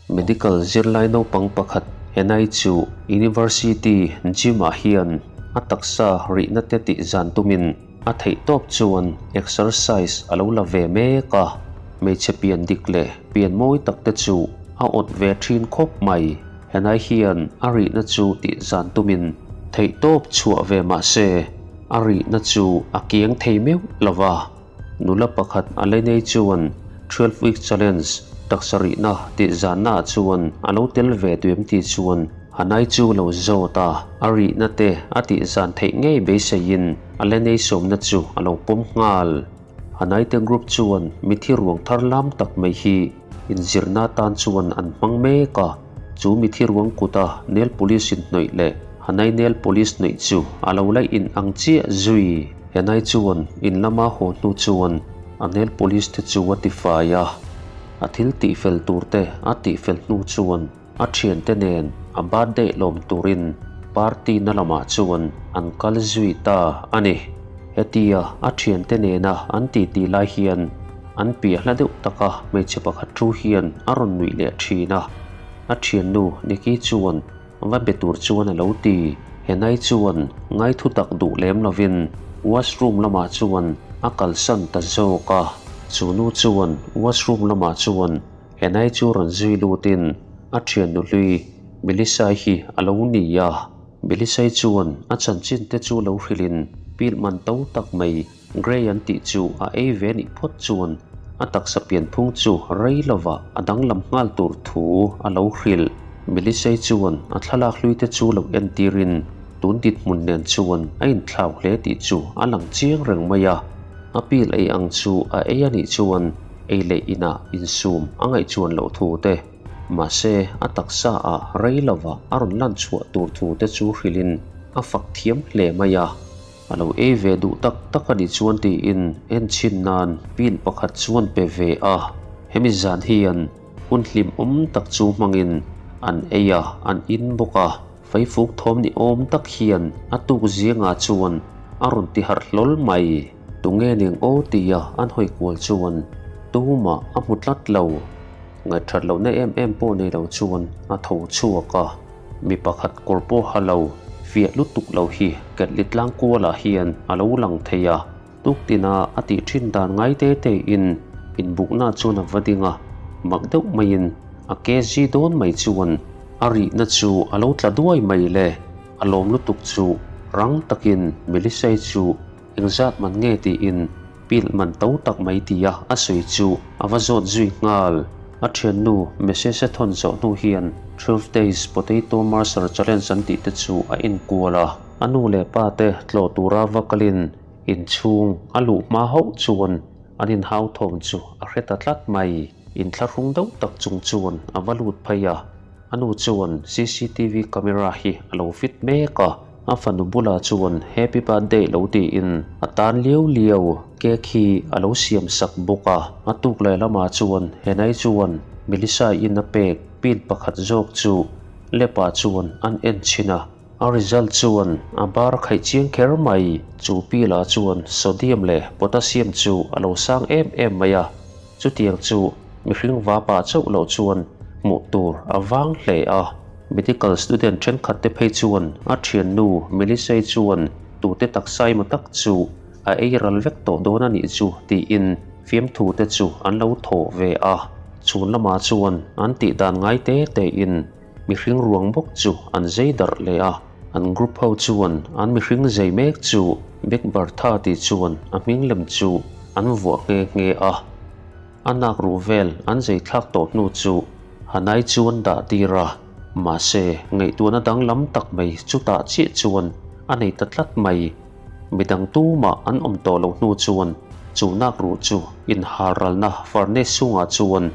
Medical zirlai naupang pakhat Henai chu University gym-ah hian a taksa rihna te tih zan tumin a theihtawp chuan exercise a lo la ve mek a, hmeichhe pian dik leh pian mawi tak te chu a awt ve thin khawp mai. Henai hian a rihna chu tih zan tumin theihtawp chhuah ve mah se a rihna chu a kiang thei meuh lo va. Nula pakhat a lei nei chuan 12 week challenge taksa rihna tih zanna ah chuan a lo tel ve duem tih chuan Hanai chu lo zawt a, a rihna te a tih zan theih ngei beiseiin a la nei sawmna chu a lo pawm nghal. Hanai te group chuan mithi ruang thar lam tak mai hi inzirna atan chuan an hmang mek a, chu mithi ruang kuta nail polish inhnawih leh Hanai nail polish hnawih chu a lo la in ang chiah zui. Henai chuan in lama haw hnu chuan a nail polish te chu a tifai a, a thil tihfel tur te a tihfel hnu chuan a thiante nen a birthday lawm turin party na lamah chuan an kal zui ta a ni. Hetia a thiante nena an titi lai hian an piah hla deuh taka hmeichhe pakhat thu hian a rawn nuih leh thin a, a thiannu Nikki chuan Va be tur chuan a lo ti. Henai chuan ngai thu tak duh lem lovin washroom lamah chuan a kalsan ta zawk a. Chu nu chuan washroom lamah chuan Henai chu rawn zui lutin a thiannu hlui Melisai hi a lo ni a. Melisai chuan a chanchin te chu lo hrilhin pil man to tak mai Grey an tih chu a ei ve nih phawt chuan a taksa pianphung chu rei lovah a danglam nghal tur thu a lo hrilh. Melisei chuan a thlalak hlui te chu lo entirin tun dinhmun nen chuan a inthlau hle tih chu a lang chiang reng mai a. A pil ei ang chu a ei a nih chuan ei leh inah insum a ngaihchuan loh thu te, mahse a taksa ah rei lovah a rawn lan chhuah tur thu te chu hrilhin a fak thiam hle mai a. A lo ei ve duh tak tak a nih chuan tiin enchhin nan pin pakhat chuan pe ve a. Hemi zan hian hun hlimawm tak chu hmangin an ei a, an in bawk a. Faifuk thawm ni awm tak hian a tuk zingah chuan a rawn ti harh hlawl mai. Tunge ning aw tia an hawi kual chuan tumah a hmu tlat lo. Ngaihthat lohna em em pawh nei lo chuan a tho chhuak a. Mi pakhat kawr pawh ha lo, fiah lutuk lo hi Ketli tlang kualah hian a lo lang thei a, tuktina a tih thin dan ngai te te in inbukna chuan a va ding a, mak deuh maiin a kg dawn mai chuan a rihna chu a lo tla duai mai le, a lawm lutuk chu rang takin Melisai chu engzat man nge tiin Pilh man to tak mai tia a sawi chu a va zawt zui nghal. A thiannu message a thawn zawh hnu hian 12 days potato masher challenge an tih te chu a inkual a. A nu leh pa te tlawh tura va kalin inchhung a luh hma hauh chuan an inhau thawm chu a hre ta tlat mai. Inthlahrung deuh tak chung chuan a va lut phei a. A nu chuan cctv camera hi a lo fit mek a, a fanu bulah chuan happy birthday lo tiin a tan liau liau cake hi a lo siam sak bawk a. A tuk leh lamah chuan Henai chuan Melissa in a pek pin pakhat zawk chu lap ah chuan an en chhin a, a result chuan a bar khaih chiang kher mai. Chu pil ah chuan sodium leh potassium chu a lo sang em em mai a. Chutiang chu mihring vapa chauh loh chuan hmuh tur a vang hle a. Medical student thenkhat te phei chuan a thiannu Melisei chuan tute taksa emaw tak chu a ei ral vek tawh dawn a nih chu tiin fiamthu te chu an lo thawh ve a. Chhun lamah chuan an tih dan ngai te tein mihring ruang bawk chu an zei darh leh a. An group ho chuan an mihring zei mek chu Big Bertha tih chuan a hming lem chu an vuah nghe nghe a. A nak ruh vel an zei thlak tawh hnu chu Hanai chuan dah tir a, mahse ngaihtuahna danglam tak mai chutah chiah chuan a nei ta tlat mai. Midang tumah an awm tawh loh hnu chuan chu nak ruh chu inhalralna furnace chungah chuan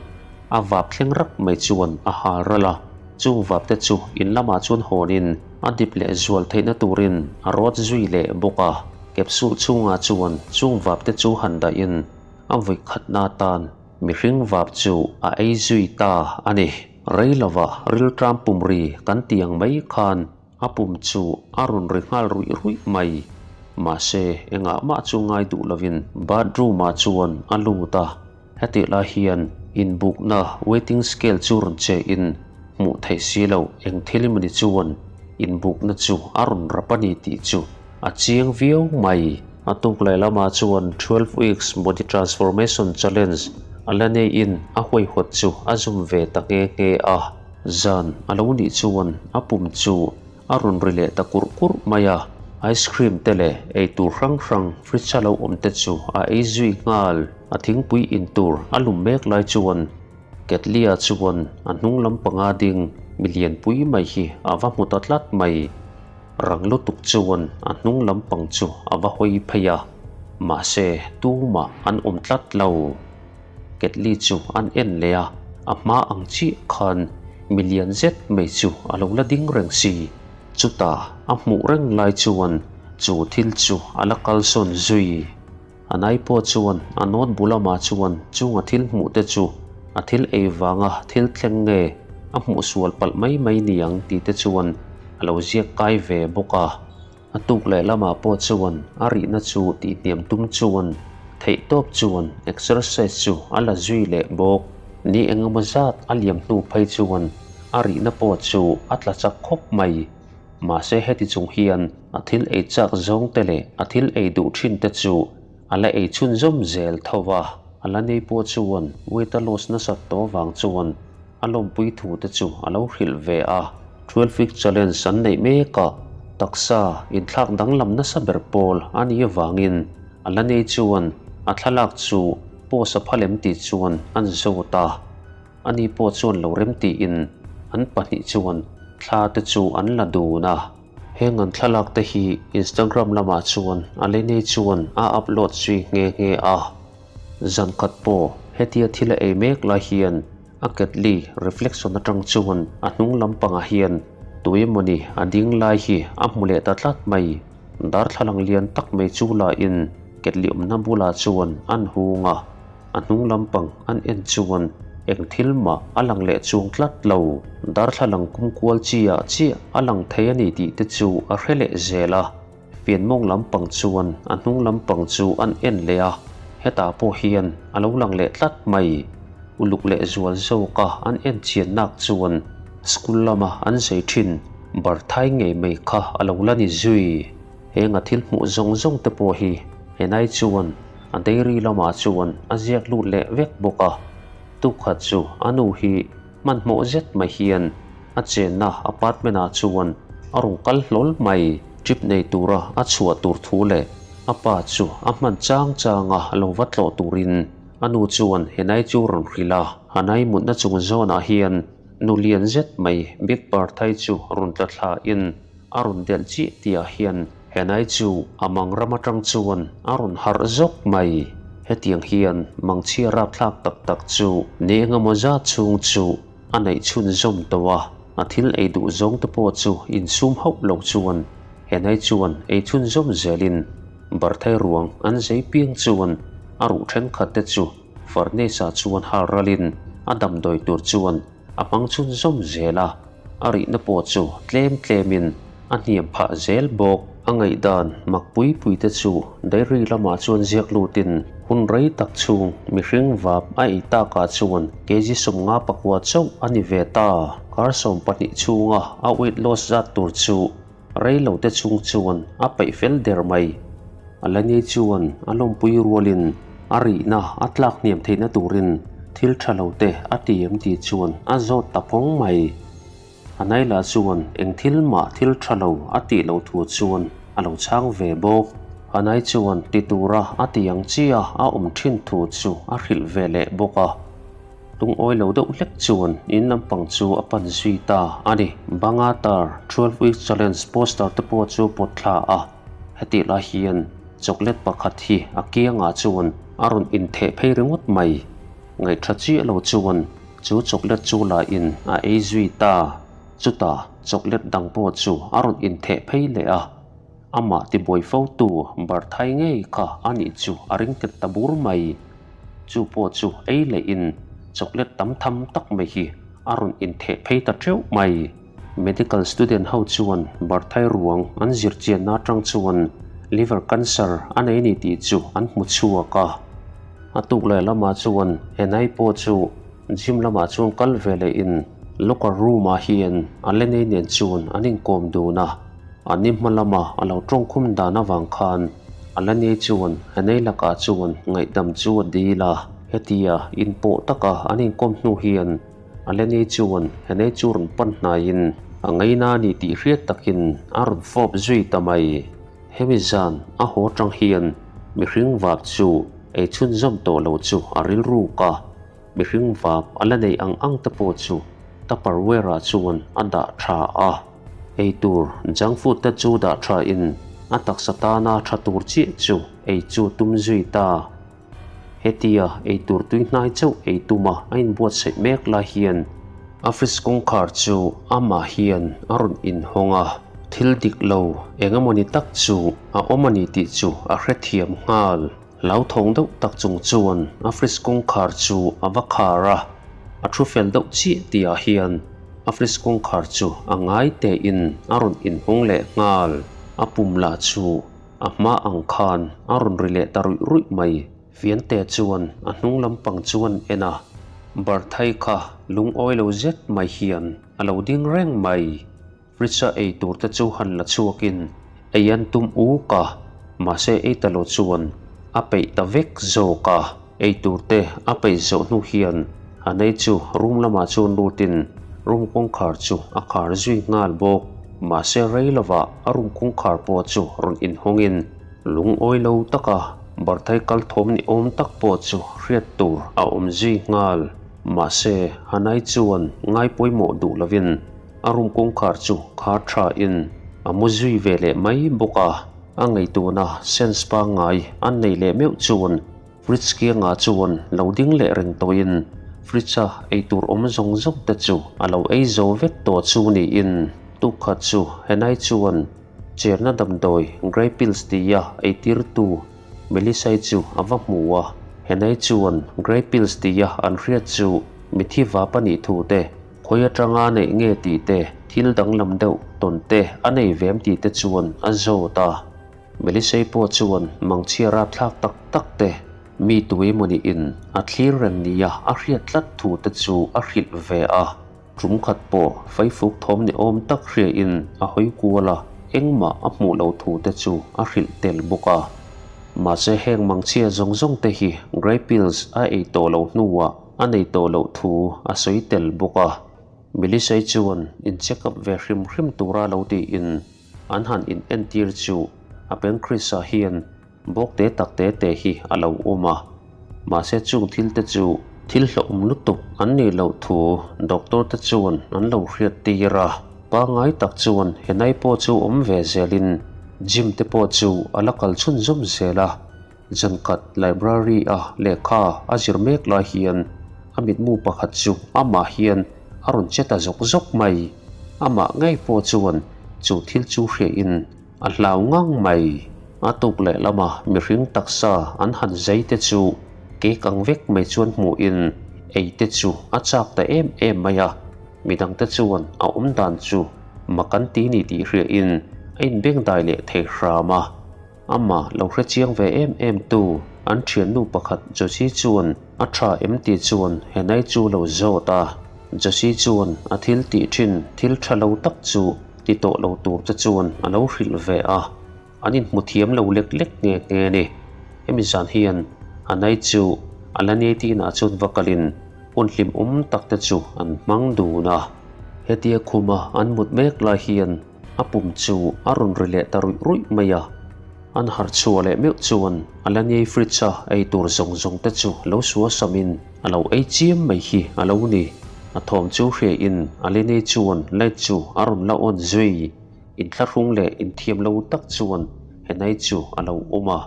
a vap thleng rap mai chuan a halral a. Chung vap te chu in lamah chuan hawnin a dip leh zual theihna turin a rawt zui leh bawk a. Capsule chhungah chuan chung vap te chu han dahin a vawi khatna atan mihring vap chu a ei zui ta a ni. Rei lova rilṭam pumri kan ti ang mai khan a pum chu a rawn ri nghal ruih ruih mai. Mahse engah mah chu ngai duh lovin bathroom ah chuan a lut a. Hetih lai hian Inbukna weighting scale chu rawn che in hmuh theih si loh eng thil emawni chuan inbukna chu a rawn rap a ni tih chu a chiang viau mai. A tuk leh lamah chuan 12 weeks body transformation challenge a la neiin a huaihawt chu a zum ve ta nghe nghe a. Zan a lo nih chuan a pum chu a rawn ri leh ta kurh kurh mai a, ice cream te leh eitur hrang hrang fridge a lo awm te chu a ei zui nghal. A thingpui in tur a lum mek lai chuan Ketlia chuan a hnung lam panga ding mi lianpui mai hi a va hmu ta tlat mai. Rang lutuk chuan a hnung lam pang chu a va hawi phei a, mahse tumah an awm tlat lo. Ketli chu an en leh a, a hma ang chiah khan mi lian zet mai chu a lo la ding reng si. Chutah a hmuh reng lai chuan chu thil chu a la kalsawn zui. A nai pawh chuan a note bu lamah chuan chunga thil hmuh te chu a thil ei vanga thil thleng nge a hmuh sual palh mai mai ni ang tih te chuan a lo ziak kai ve bawk a. A tuk leh lamah pawh chuan a rihna chu tihhniam tum chuan theih tawp chuan exercise chu a la zui leh bawk. Ni engemaw zat a liam hnu phei chuan a rihna pawh chu a tla chak khawp mai. Mahse heti chung hian a thil ei chak zawng te leh a thil ei duh thin te chu a la ei chhunzawm zel tho va. A la nei pawh chuan weight a loss nasat tawh vang chuan a lawmpui thu te chu a lo hrilh ve a. 12 week challenge an neih mek a, taksa inthlak danglam nasa ber pawl a nih avangin a la nei chuan a thlalak chu post a phalem tih chuan an zawt a. Ani pawh chuan lo rem tiin an pahnih chuan thla te chu an la dun a. Heng an thlalak te hi Instagram lamah chuan Alene chuan a upload zui nghe nghe a. Zan khat pawh hetia thil a ei mek lai hian a ketli reflection atang chuan a hnung lampangah hian tui emawni a ding lai hi a hmu leh ta tlat mai. Darthlalang lian tak mai chu lahin ketli awmna bulah chuan an hung a. A hnung lampang an en chuan eng thil mah a lang leh chuang tlat lo. Darthlalang kumkual chi ah chiah a lang thei a ni tih te chu a hre leh zel a. Fianmawng lampang chuan a hnung lampang chu an en leh a, hetah pawh hian a lo lang leh tlat mai. Uluk leh zual zawka an en chian nak chuan school lama an zei thin barthai ngei mai kha a lo la ni zui. Heng a thil hmuh zawng zawng te pawh hi Henai chuan a dairy lamah chuan a ziak lut leh vek bawk a. Tukhat chu a nu hi hmanhmawh zet mai hian a chenna apartment ah chuan a rawn kal hlawl mai. Trip nei tura a chhuah tur thu leh a pa chu a hman chang chang a lo va tlawh turin a nu chuan Henai chu rawn hrilh a. Hanai mutna chung zawnah hian nu lian zet mai Big Bertha-i chu rawn tla thla in a rawn delh chiah tihah hian Henai chu a mang ram atang chuan a rawn harh zawk mai. Hetiang hian mangchhia rapthlak tak tak chu ni engemaw zat chhung chu a neih chhunzawm tawh a, a thil ei duh zawng te pawh chu insum hauh lo chuan Henai chuan ei chhunzawm zelin Barthai ruang an zei piang chuan a ruh thenkhat te chu furnace ah chuan hal ralin a damdawi tur chuan a hmang chhunzawm zel a, a rihna pawh chu tlem tlemin a hniam phah zel bawk. A ngaihdan mak pui pui te chu diary lamah chuan ziak lutin hun rei tak chhung mihring vap a ei takah chuan kg 59 chauh a ni ve ta. Kar 12 chhunga a weight loss zat tur chu rei lo te chhung chuan a peih fel der mai. A la nei chuan a lawmpui rualin a rihna a tlak hniam theihna turin thil tha lo te a ti em tih chuan a zawt ta phawng mai. A Naila chuan eng thil mah thil tha lo a tih loh thu chuan a lo chhang ve bawk. A Nai chuan ti tura a ti ang chia a awm thin thu chu a hrilh ve leh bawk a. Lungawi lo deuh hlek chuan in lampang chu a pan zui ta a ni. Banga tar 12 week challenge poster te pawh chu pawt thla a, hetih lai hian chocolate pakhat hi a kiangah chuan a rawn intheh phei ringawt mai. Ngaihṭha chiah lo chuan chu chocolate chu la in a ei zui ta. Chutah chocolate dang pawh chu a rawn intheh phei leh a, amah tibuai fo tu Barthai ngei kha a nih chu a ring tet ta bur mai. Chu pawh chu ei leh in chocolate tam tham tak mai hi a rawn intheh phei ta teuh mai. Medical student ho chuan Barthai ruang an zir chianna atang chuan liver cancer a nei ni tih chu an hmu chhuak a. A tuk leh lamah chuan Enai pawh chu. Gym lamah chuan kal ve leh in locker room ah hian Alene nen chuan an inkawm dun a, an ni hma lama a lo tawngkhum dan avang khan Alene chuan Hanei lakah chuan ngaihdam chu a dil a. Hetia inpawh taka an inkawm hnu hian Alene chuan Hanei chu rawn pan hnaiin a ngaina a ni tih hriat takin a rawn fawp zui ta mai. Hemi zan a haw tang hian mihring vap chu ei chhunzawm tawh lo chu a rilruk a, mihring vap a la nei ang ang te pawh chu Tupperware ah chuan a dah tha a. Ei tur junk food te chu dah tha in a taksa tana tha tur chiah chu ei chu tum zui ta. Hetia ei tur tui hnai chauh ei tuma a inbuatsaih mek lai hian office kawngkhar chu amah hian a rawn inhawng a, thil dik lo eng emawni tak chu a awm a ni tih chu a hrethiam nghal. Hlauthawng deuh tak chung chuan office kawngkhar chu a va khar a, a thu fel deuh chiah tihah hian office kawngkhar chu a ngai tein a rawn inhawng leh nghal. A pum lah chu A hma ang khan a rawn ri leh ta ruih ruih mai. Fiante chuan a hnung lampang chu an en a, Barthai kha lungawi lo zet mai hian a lo ding reng mai. Fridge-a ei tur te chu han la chhuakin ei an tum uk a, mahse ei ta lo chuan a peih ta vek zawk a. Ei tur te a peih zawh hnu hian Hanei chu room lamah chuan lutin room kawngkhar chu a khar zui nghal bawk. Mahse rei lovah a room kawngkhar pawh chu rawn inhawngin lungawi lo taka Barthai kal thawm ni awm tak pawh chu hriat tur a awm zui nghal. Mahse Hanai chuan ngai pawimawh duh lovin a room kawngkhar chu khar thain a mu zui ve leh mai bawk a. A ngaihtuahna sense pangngai an nei leh meuh chuan Fridge kiangah chuan lo ding leh reng tawhin fridge-a eitur awm zawng zawng te chu a lo ei zo vek tawh chu niin tukkhat chu Henai chuan cherna damdawi Grey Pills tia eitirtu Melissa-i chu a va hmu a. Henai chuan Grey Pills tia an hriat chu mithi vap a nih thu te, khawi atanga neih nge tih te, thil danglam deuh tawn te a nei vem tih te chuan a zawt a. Melisei pawh chuan mangchhia rapthlak tak tak te mi tuemawni in a thlir reng nia a hriat tlat thu te chu a hrilh ve a. Tum khat pawh faifuk thawm ni awm tak hria in a hawi kual a, engmah a hmuh lo thu te chu a hrilh tel bawk a. Mahse heng mangchhia zawng zawng te hi Grey Pills a ei tawh loh hnuah a nei tawh loh thu a sawi tel bawk a. Melisei chuan in check up ve hrim hrim tura lo tiin An han in entir chu a pancreas-ah hian bawk te tak te te hi a lo awm a, mahse chung thil te chu thil hlauhawm lutuk an nih loh thu doctor te chuan an lo hriat tir a. Pangngai tak chuan Henai pawh chu awm ve zelin gym te pawh chu a la kal chhunzawm zel a, Zankhat library-a lehkha a zir mek lai hian a mitmu pakhat chu amah hian a rawn che ta zawk zawk mai. Amah ngei pawh chuan chu thil chu hriahin a hlau ngang mai. A tuk leh lama mihring taksa an han zai te chu cake ang vek mai chuan hmuhin ei te chu a chak ta em em mai a. Midangte chuan a awm dan chu mak an ti ni tih hriahin a inbengdai leh thei hram a. Amah lo hre chiang ve em em tu an thiannu pakhat Josie chuan a tha em tih chuan Henai chu lo zawt a. Josie chuan a thil tih thin thil tha lo tak chu ti tawh lo tur te chuan a lo hrilh ve a. An inhmu thiam lo lek lek nghe nghe a ni. Hemi zan hian Hanai chu a la nei tinah chuan va kalin hun hlimawm tak te chu an hmang dun a. Hetia khuma an mut mek lai hian A pum chu a rawn ri leh ta ruih ruih mai a, an harh chhuah leh meuh chuan a la ngei fridge a ei tur zawng zawng te chu lo sua samin a lo ei chiam mai hi a lo ni. A thawm chu hriain Alenei chuan light chu a rawn la on zui. Inthlahrung leh inthiam lo tak chuan Henai chu a lo awm a,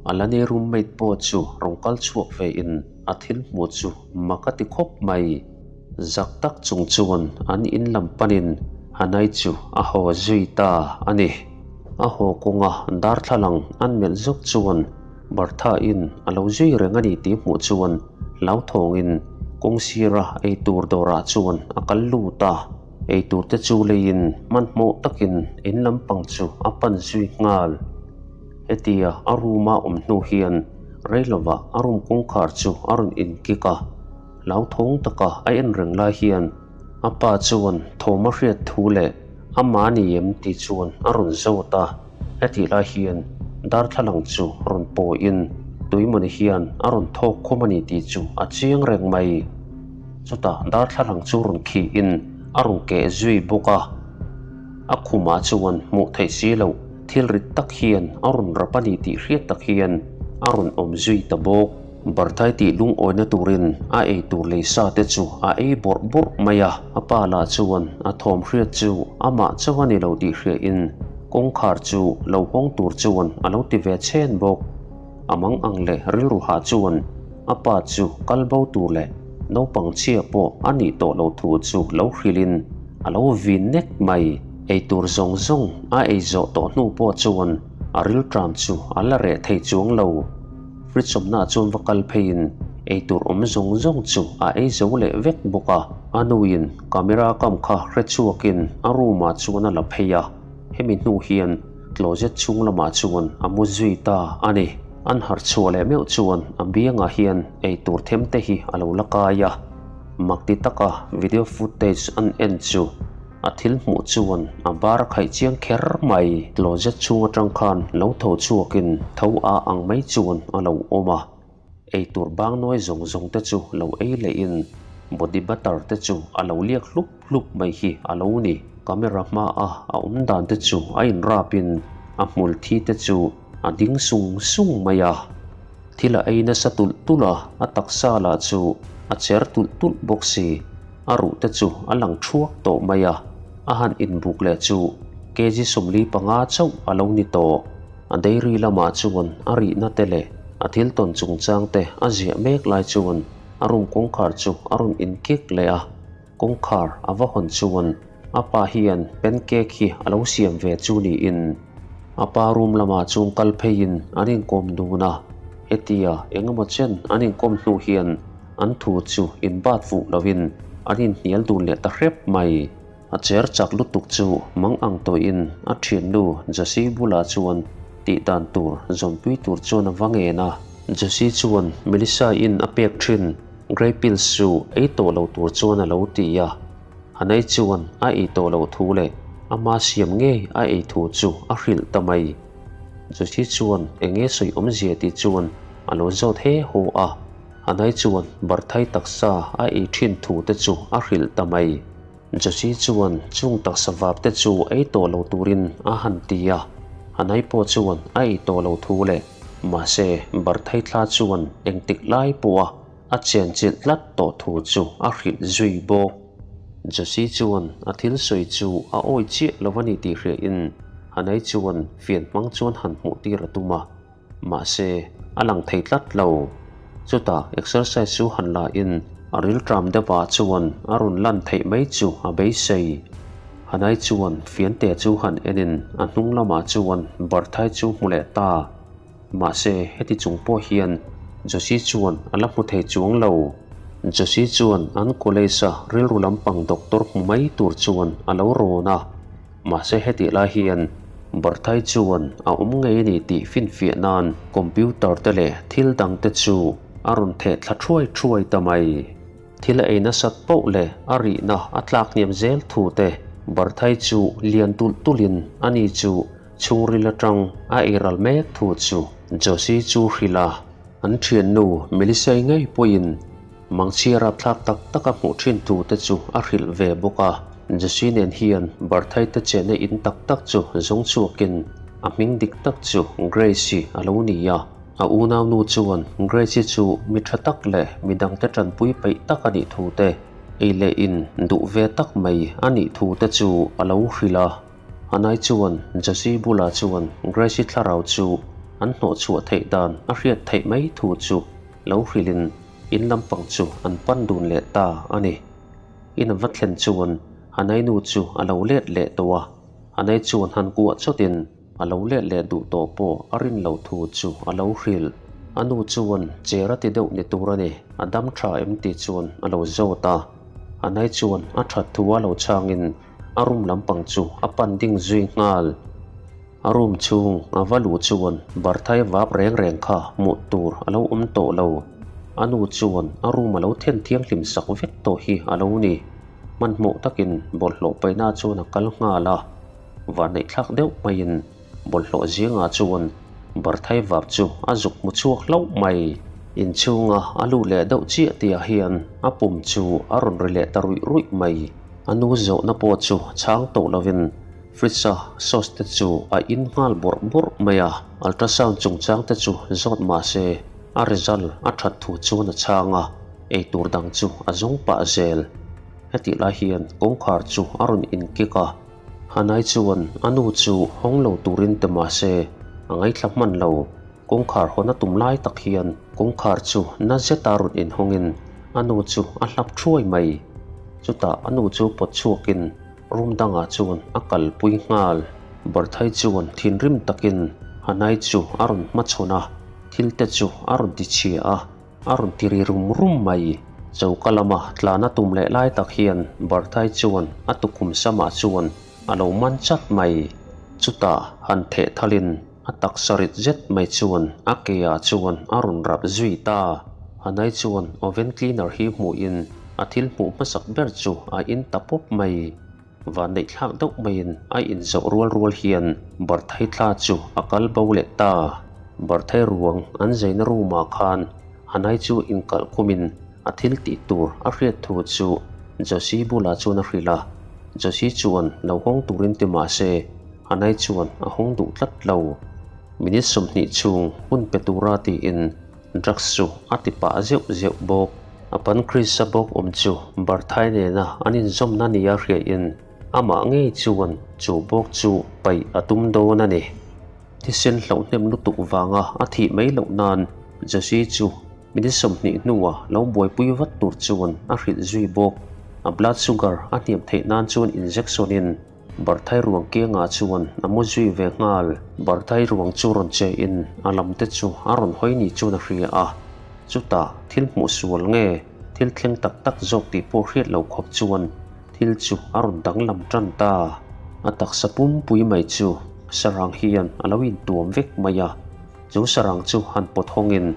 Alanei roommate pawh chu rawn kal chhuak vein a thil hmuh chu mak a ti khawp mai. Zak tak chung chuan an in lam panin Hanai chu a haw zui ta a ni. A haw kawnga darthlalang an melh zawk chuan Bertha-in a lo zui reng a ni tih hmuh chuan hlauthawngin kawng sira eitur dawrah chuan a kal lut a. Eitur te chu leiin hmanhmawh takin in lampang chu a pan zui nghal. Hetia a room-a awm hnu hian rei lovah a room kawngkhar chu a rawn inkik a. hlauthawng taka a en reng lai hian a pa chuan thawm a hriat thu leh amah a ni em tih chuan a rawn zawt a. Hetih lai hian darthlalang chu rawn pawiin tuimawni hian a rawn thawk khum a ni tih chu a chiang reng mai. Chutah darthlalang chu rawn khihin a rawn keh zui bawk a. A khumah chuan hmuh theih si loh thil rit tak hian a rawn rap a ni tih hriat tak hian a rawn awm zui ta bawk. Barthai tih lungawina turin a ei tur lei sa te chu a ei bawrh bawrh mai a, a pa lah chuan a thawm hriat chu amah chauh a ni lo tih hriain kawngkhar chu lo hawng tur chuan a lo ti ve chhen bawk. A mang ang leh rilru hah chuan a pa chu kal bo tur leh naupang chhia pawh a nih tawh lo thu chu lo hrilhin a lo vin nek mai. Ei tur zawng zawng a ei zawh tawh hnu pawh chuan a rilṭam chu a la reh thei chuang lo. Fridge awmnaah chuan va kal pheiin ei tur awm zawng zawng chu a ei zo leh vek bawk a. A nuin camera kam kha hre chhuakin a room ah chuan a la phei a, hemi hnu hian closet chhung lamah chuan a mu zui ta a ni. An harh chhuah leh meuh chuan a biangah hian ei tur them te hi a lo la kai a, mak ti taka video footage an en chu A thil hmuh chuan a bar a khaih chiang kher mai. Closet chhung atang khan lo tho chhuakin tho a ang mai chuan a lo awm a. Eitur bang nawi zawng zawng te chu lo ei lehin body butter te chu a lo liak hlup hlup mai hi a lo ni. Camera hma a a awm dan te chu a inrapin a hmul thi te chu a ding sung sung mai a. Thil a ei nasa tulh tulh a, a taksa lah chu a cher tulh tulh bawk si. A ruh te chu a lang thuak tawh mai a, a han inbuk leh chu kg 45 chauh a lo ni tawh. A dairy lamah chuan a rihna te leh a thil tawn chungchang te a ziah mek lai chuan a room kawngkhar chu a rawn inkik leh a, kawngkhar a va hawn chuan a pa hian pancake hi a lo siam ve chu niin a pa room lamah chuan kal pheiin an inkawm dun a, hetia engemaw chen an inkawm hnu hian An thu chu inbat fuh lovin an inhnial dun leh ta hrep mai. A cher chak lutuk chu mang ang tawhin a thiannu Josie bulah chuan tih dan tur zawnpui tur chuan a va ngen a. Josie chuan Melissa-in a pek thin Grey pills chu ei tawh lo tur chuan a lo ti a. Hanai chuan a ei tawh loh thu leh ama siam ngei a ei thu chu a hrilh ta mai. Josie chuan eng nge sawi awmzia tih chuan a lo zawt he haw a. Anai chuan Barthai taksa a ei thin thu te chu a hrilh ta mai. Josie chuan chung taksa vap te chu ei tawh lo turin a han ti a, Anai pawh chuan a ei tawh lo thu leh mahse Barthai thla chuan engtik lai pawha a chenchilh tlat tawh thu chu a hrilh zui bawk. Josie chuan a thil sawi chu a awi chiah lo a ni tih hriain Anai chuan fian hmang chuan han hmuh tir a tum a. Mahse, a lang thei tlat lo. Chutah exercise chu han la in a rilṭam deuh ah chuan a rawn lan theih mai chu a beisei. Hanai chuan fiante chu han en in a hnung lamah chuan Barthai chu hmu leh ta. Mahse, heti chung pawh hian Josie chuan a la hmu thei chuang lo. Josie chuan an college a rilru lampang doctor hmu mai tur chuan a lo rawn a. Mahse hetih lai hian Barthai chuan a awm ngei a ni tih finfiah nan computer te leh thil dang te chu a rawn theh thla thuai thuai ta mai. Thil a ei nasat poh leh a rihna a tlak hniam zel thu te Barthai chu lian tulh tulhin ani chu chhungril atang a ei ral mek thu chu Josie chu hrilh a, an thiannu Melissa-i ngei pawhin Mangchhia rapthlak tak tak a hmuh thin thu te chu a hrilh ve bawk a. Jesse nen hian Barthai te chenna in tak tak chu zawng chhuakin a hming dik tak chu Grace-i a lo ni a. A unaunu chuan Grace-i chu mi tha tak leh mi dangte tanpui peih tak a nih thu te, ei leh in duh ve tak mai a nih thu te chu a lo hrilh a. Anai chuan Jesse bulah chuan Grace-i thlarau chu an hnawhchhuah theih dan a hriat theih mai thu chu lo hrilhin In lampang chu an pan dun leh ta a ni. In a va thlen chuan Hanai nu chu a lo let leh tawh a, Hanai chuan han kuah chawtin a lo let leh duh tawh pawh a rin lo thu chu a lo hrilh. A nu chuan cher a ti deuh ni tur a ni, a dam tha em tih chuan a lo zawt a. Hanai chuan a that thu a lo chhangin a room lampang chu a pan ding zui nghal. A room chhung a va luh chuan Barthai vap reng reng kha hmuh tur a lo awm tawh lo. A nu chuan a room a lo then thianghlim sak vek tawh hi a lo ni. Hmanhmawh takin bawlhhlawh paihna chuan a kal nghal a, vanneihthlak deuh maiin bawlhhlawh zingah chuan barthai vap chu a zuk hmu chhuak hlauh mai. Inchhunga a lut leh deuh chiah tihah hian a pum chu a rawn ri leh ta ruih ruih mai. A nu zawhna pawh chu chhang tawh lovin fridge-a sauce te chu a in nghal bawrh bawrh mai a, ultrasound chungchang te chu zawt mah se a result a that thu chuan a chhang a, eitur dang chu a zawng pah zel. Hetih lai hian kawngkhar chu a rawn inkik a, Hanai chuan a nu chu hawng lo turin ti mah se a ngaithla hman lo. Kawngkhar hawn a tum lai tak hian kawngkhar chu na zeta rawn inhawngin a nu chu a hlap thuai mai. Chutah a nu chu pawt chhuakin room dangah chuan a kalpui nghal. Barthai chuan thinrim takin Hanai chu a rawn hmachhawn a, thil te chu a rawn ti chhia a, a rawn ti ri rum rum mai. Choka lama tlana tum leh lai tak hian Barthai chuan a tukhum samah chuan a lo man chat mai. Chutah han theh thalin A taksa rit zet mai chuan a ke ah chuan a rawn rap zui ta. Hanai chuan oven cleaner hi hmuhin a thil hmuh hmasak ber chu a in ta pawp mai. Van neih thlak deuh maiin a in zawh rual rual hian Barthai thla chu a kal bo leh ta. Barthai ruang an zaina room ah khan Hanai chu inkalh khumin a thil tih tur a hriat thu chu Josie bulah chuan a hrilh a. Josie chuan lo hawng turin ti mah se Hanai chuan a hawng duh tlat lo. Minute 20 chhung hun pe tura tiin drugs chu a ti pah zeuh zeuh bawk. A pancreas-a bawk awm chu Barthai nena an inzawmna nia hriain amah ngei chuan chu bawk chu paih a tum dawn a ni. Thisen hlauhnem lutuk vanga a thih mai loh nan Josie chu minute 20 hnuah lo buaipui vat tur chuan a hrilh zui bawk. A blood sugar a hniam theih nan chuan injection-in Barthai ruang kiangah chuan a mu zui ve nghal. Barthai ruang chu rawn che in a lam te chu a rawn hawi ni chuan a hria a. Chutah thil hmuh sual nge thil thleng tak tak zawk tih pawh hriat lo khawp chuan thil chu a rawn danglam tan ta. A taksa pumpui mai chu sarang hian a lo intuam vek mai a. Chu sarang chu han pawt hawngin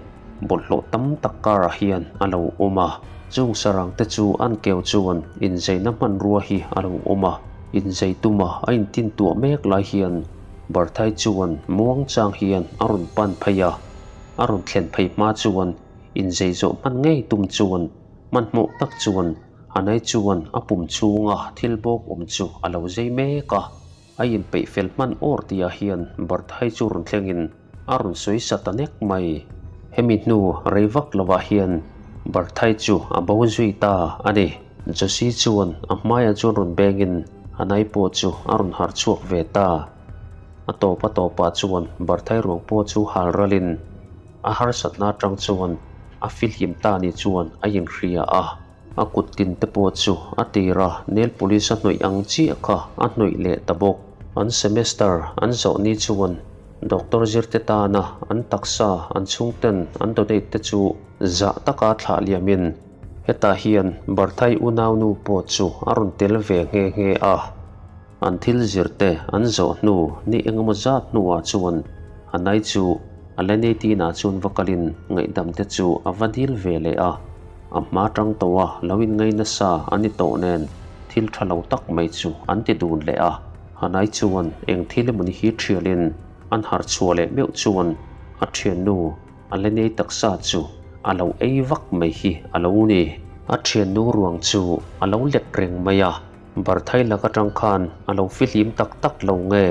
bawlhhlawh tam tak karah hian a lo awm a. Chung sarang te chu an keu chuan inzeina hmanrua hi a lo awm a. Inzei tuma a intintuah mek lai hian Barthai chuan muang chang hian a rawn pan phei a. A rawn thlen phei hma chuan inzei zawh hman ngei tum chuan hmanhmawh tak chuan Hanai chuan a pum chhunga thil bawk awm chu a lo zei mek a. A inpeih fel hman awr tihah hian Barthai chu rawn thlengin a rawn sawi sa ta nek mai. Hemi hnu rei vak lovah hian Barthai chu a bo zui ta a ni. Josie chuan a hmaiah chuan rawn bengin Hanai pawh chu a rawn harh chhuak ve ta. A tawp a tawpah chuan Barthai ruang pawh chu hal ralin a harsatna atang chuan a fihlim ta ni chuan a inhria a. A kut tin te pawh chu a tir a, nail polish a hnawih ang chiah kha a hnawih leh ta bawk. An semester an zawh ni chuan doctor zirte tana an taksa an chhungten an donate te chu zah taka thlah liamin hetah hian Barthai unaunu pawh chu a rawn tel ve nghe nghe a. An thil zirte an zawh hnu ni engemaw zat hnuah chuan Hanai chu a Leneitinah chuan va kalin ngaihdamte chu a va dil ve leh a. A hma tang tawha lo inngai nasa a ni tawh nen thil tha lo tak mai chu an ti dun leh a. Hanai chuan eng thil emawni hi thialin an harh chhuah leh meuh chuan a thiannu A la nei taksa chu a lo ei vak mai hi a lo ni. A thiannu ruang chu a lo let reng mai a, Barthai lak atang khan a lo fihlim tak tak lo nge,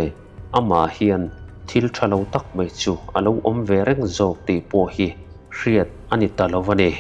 amah hian thil tha lo tak mai chu a lo awm ve reng zawk tih pawh hi hriat a ni ta lo a ni.